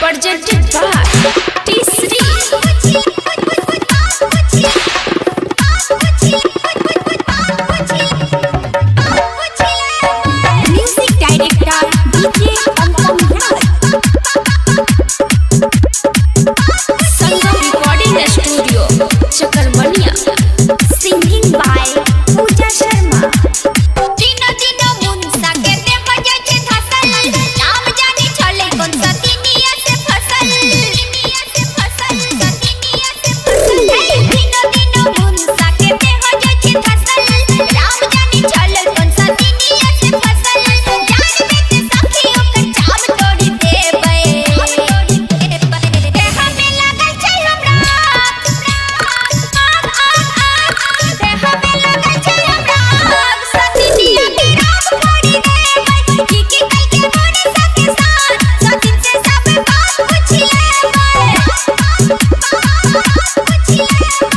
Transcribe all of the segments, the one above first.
Presented by T Music director DJ Pankaj Raj. Sangam recording studio Chakarmania. Singing by Pooja Sharma. तीनो तीनो मुंसा के देह जाय छै धसल, नाम जाने छले कोन सतिनिया से फसल, तिनिया से फसल, सतिनिया से फसल। हे तीनो तीनो मुंसा के देह जाय छै धसल, नाम जाने छले कोन सतिनिया से फसल। जान बेच सखी ओकर चाम तोड़ देबै, देह में लागल छै हमरा आग, आग, आग, देह में लागल छै हमरा आग, सतिनिया के राम फोड़ी देबै। की की कल के मोने सके साथ, सतिन से सब बात पूछ लेबै, पूछ लेबै, पूछ लेबै।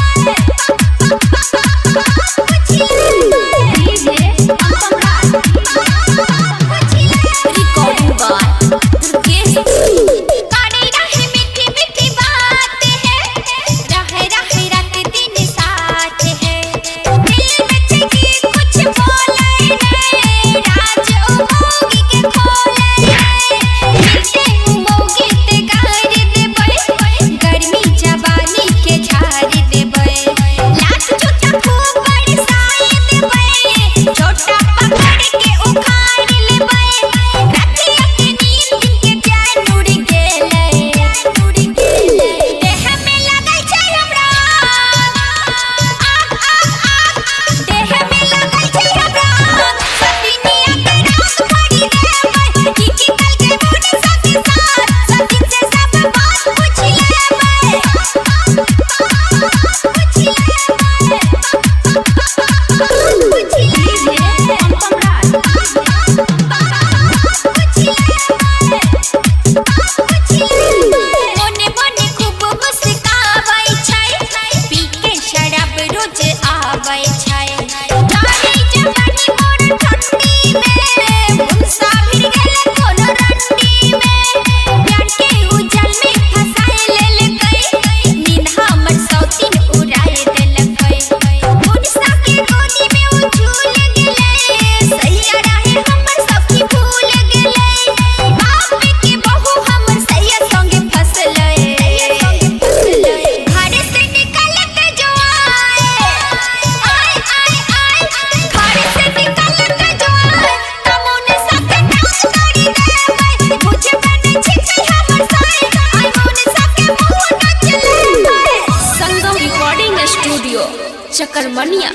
DJ Pankaj Raj. Recording by Durgesh. करे रहे मीठी मीठी बात है, रहे रहे रात दिन साथ है। दिल में छकी कुछ बोले रे, राज उमोगी के खोले रे। मिलते उमोगी ते गार देबै, गर्मी जवानी के झाड़ देबै। लाख जूता खूब बरसाए देबै, छोटा पकड़ के उखाड़ लेबै। रतिया के नींद के चैन उड़ गेलै, उड़ गेलै। देह में लागल छै हमरा आग, आग, आग, देह में लागल छै हमरा आग, सतिनिया के राग फोड़ी देबै। की की कल के मोने सके साथ, सतिन से सब बात पूछ लेबै, पूछ लेबै, पूछ DJ लेबै। Pankaj Raj. मोने मोने खूब मुस्काबै छै, पी के शराब रोज आबै छै। जाने जवानी मोर ठंडी में, मुंसा भिड़ गेल कोनो रंडी में। प्यार के उजल में फसाए लेलकै, नींद हमर सौतीन उड़ाए देलकै। मुंसा के गोदी में उ झूल गेलै, सैया रहे हमर सखी भूल गेलै। बाप के बहू हमर सैया संगे फसलै, घर से निकल के जो आए, आए, आए, आए, घर से निकल के जो आए, तमुन सके टांग तोड़ी देबै। बुझबे नै छिकै हमर साए, आइ मुन सके मुँह नच लेबै। संगम रिकॉर्डिंग स्टूडियो चकरमनिया।